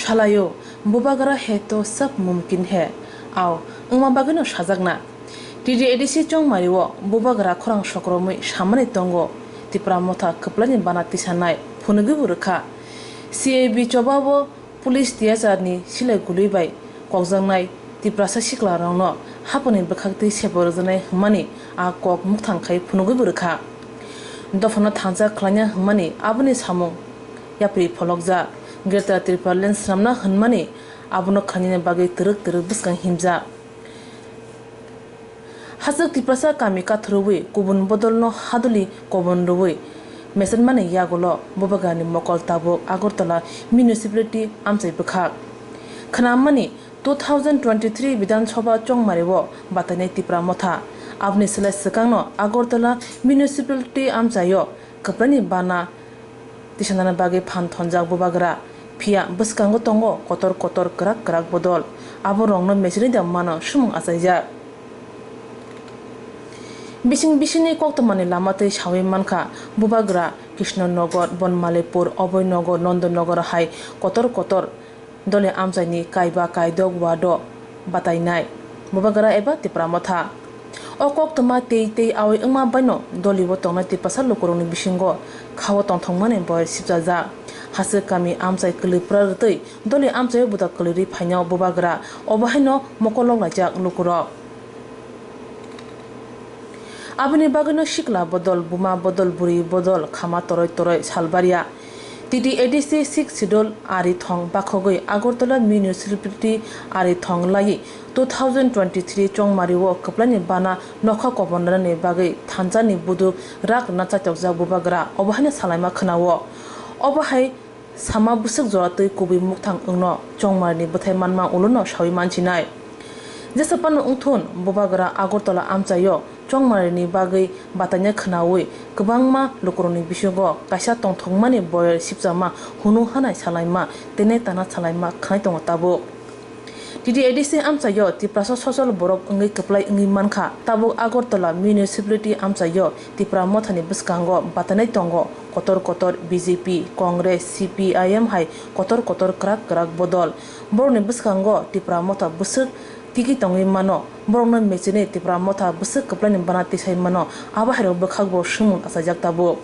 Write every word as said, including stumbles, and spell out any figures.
Salaio, bubagra hai to sab mumkin hai, ao wngma bagwino sajakna. T T A D C chongmario bubagra khorang sokromwi samani tongo Tipra Motha kwplaini bana tisanai phunugwibo rwkha. C A B chobao police tiyacharni silai gului bai kokjaknai Tiprasa siklarokno haphangni bwkhaktwi sepo rwjaknai hwnmani a kok mukthang khai phunugwibo rwkha. Dophano thansa khlaina hwnmani aboni samung yapri pholokjak. Greater Tipraland swnamna hwnmani abono khlainani bagwi twrwk twrwk bwskang himjak. Hachwk Tiprasa kami kathorwi kubun bodolno haduli kobon rwwi mesenmani yagulo bubagrani mokol tabuk Agartala Municipality amchai bwkhak. Khwnamani two thousand twenty-three Bidhan Sabha chongmario batainai Tipra Motha. Aboni slai swkangno Agartala Municipality amchaio kwplaini bana tisanani bagwi phan thonjak bubagra. Phiya bwskango tongo kotor kotor kwrak kwrak bodol. Abo rokno mechini da mano sumung achaijak. Bising bisingni koktwmani lama twi sawi mankha bubagra Krishnanagar, Bonmalipur, Abhoynagar, Nandanagar hai kotor kotor doli amchaini kaiba kaidok wado batainai bubagra eba Tipra Motha. O koktwma tei tei awi wngma baino dolibo tongnai Tiprasa lukurokni bisingo khao tongthokmani boyar sipchajak. Hachwk kami amchai kwlwipra rwtwi doli amchaio buda kwlwirwi phainao bubagra, obo haino mokol loklaijak lukurok. Aboni bagwino sikla bodol, buma bodol, bwrwi bodol khama toroi toroi salbarya. T T A D C Sixth Schedule ari thong bakhogwi Agartala Municipality ari thong laiwi two thousand twenty-three chongmario kwplaini bana nokha kobonrani bagwi thansani buduk rak rwna chaitokjak bubagra, obo haino salaima khwnao. Obo hai sama bwswk jora twi kubui mukthang wngno chongmarini bwthai manma ulono sawi mansinai. Jesa phano wngthun, bubagra Agartala amchaio chongmarini bagwi bataina khwnawi kwbangma lukurokni bisingo kaisa tongthokmani boyar sipchama hunu hanai salaima tei naitana salaima khwnai tongo tabuk. T T A D C amchaio Tiprasa sosol borok wngwi kwplai wngwi mankha. Tabuk Agartala Municipality amchaio Tipra Mothani bwskango batainai tongo kotor kotor B J P, Congress, C P I M hai kotor kotor kwrak kwrak bodol. Borokni bwskango Tipra Motha bwswk tigi tongwi mano. Borokno mechini Tipra Motha bwswk kwplaini bana tisai mano. Abo hairok bwkhakbo sumung achaijak tabuk.